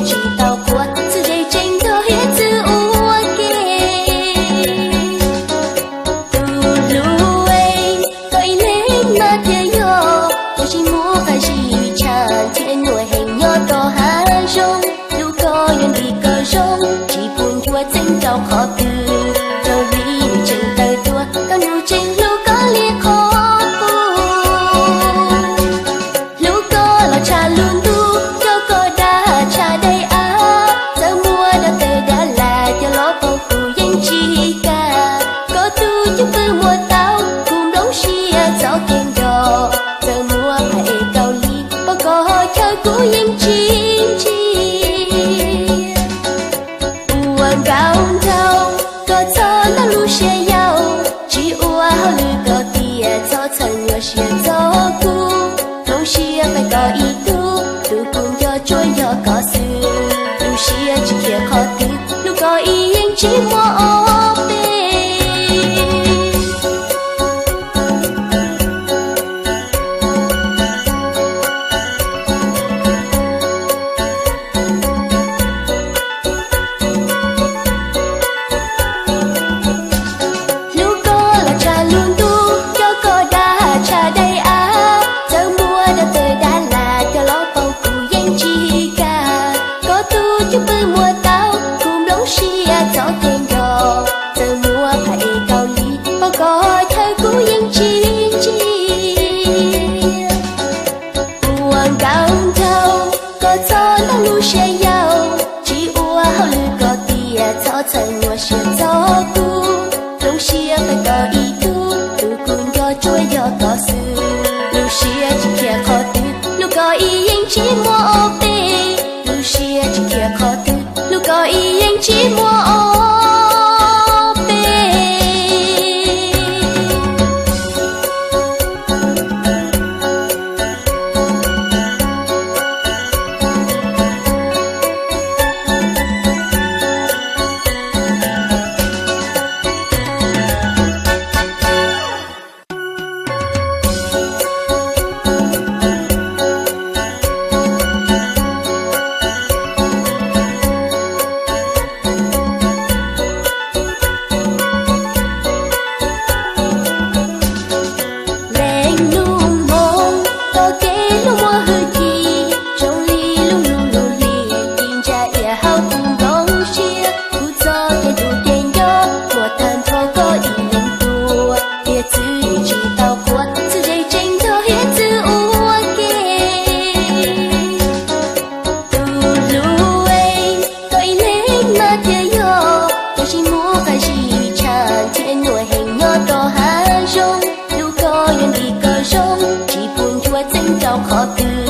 tsis tau qhuas, txwj ze tseeb nrog hiav txwv ua ke. Tus hlub es, koj ib leeg mas thiaj yog, koj tsis muaj qab zib tshaj thiab nyuaj heev nyob rau hav zoov. Hlub koj yuav ntim koj zoo, tsis pub ncuav txeeb rau qhov twg. Raws li nws tseem tawm tuaj, koj nus tseem hlub koj li qhov qub. Hlub koj los tshaj lub ntuj, coj koj dag tshaj daim av. Txawm muaj dab tawg dab lam coj los pauv kuv yeej tsis kam. Koj tus cwj pwm muaj tau, kuv nplooj siab txoj kev nco. Txawm muaj phaj es kaus lim pom koj chaw kuv yeej tsis ntsia. Ua nkauj nraug, koj txhob ntaus lub siab yau, tsis ua hauj lwm koj tiag, txhob txhawj nyuaj siab txog kuv. Nplooj siab feem koj ib tug, tus kuv nco tsuas yog koj xwb. Lub siab tsis khiav qhov twg, hlub koj ib yeej tsis muaj ob peb. Hlub koj los tshaj lub ntuj, coj koj dag tshaj daim av. Txawm muaj dab tawg dab lam coj los pauv kuv yeej tsis kam. Koj tus cwj pwm muaj tau, kuv nplooj siab txoj kev nco. Txawm muaj phaj es kaus lim pom koj chaw kuv yeej tsis ntsia. Ua nkauj nraug, koj txhob ntaus lub siab yau, tsis ua hauj lwm koj tiag, txhob txhawj nyuaj siab txog kuv. Nplooj siab feem koj ib tug, tus kuv nco tsuas yog koj xwb. Lub siab tsis khiav qhov twg, hlub koj ib yeej tsis muaj ob peb. Lub siab tsis khiav qhov twg, hlub koj ib yeej tsis muaj ob peb. Leej lub hmoov tau kev hlub muaj hwj chim, zoo li lub hlub lub hli ci ntsa iab hauv kuv nplooj siab. Kuv txoj kev hlub kev nco muaj tag nrho koj ib leeg tuaj, hiav txwv tsis tau qhuas, txwj ze tseeb nrog hiav txwv ua ke. Tus hlub es, koj ib leeg mas thiaj yog, koj tsis muaj qab zib tshaj thiab nyuaj heev nyob rau hav zoov. Hlub koj yuav ntim koj zoo, tsis pub ncuav txeeb rau qhov twg.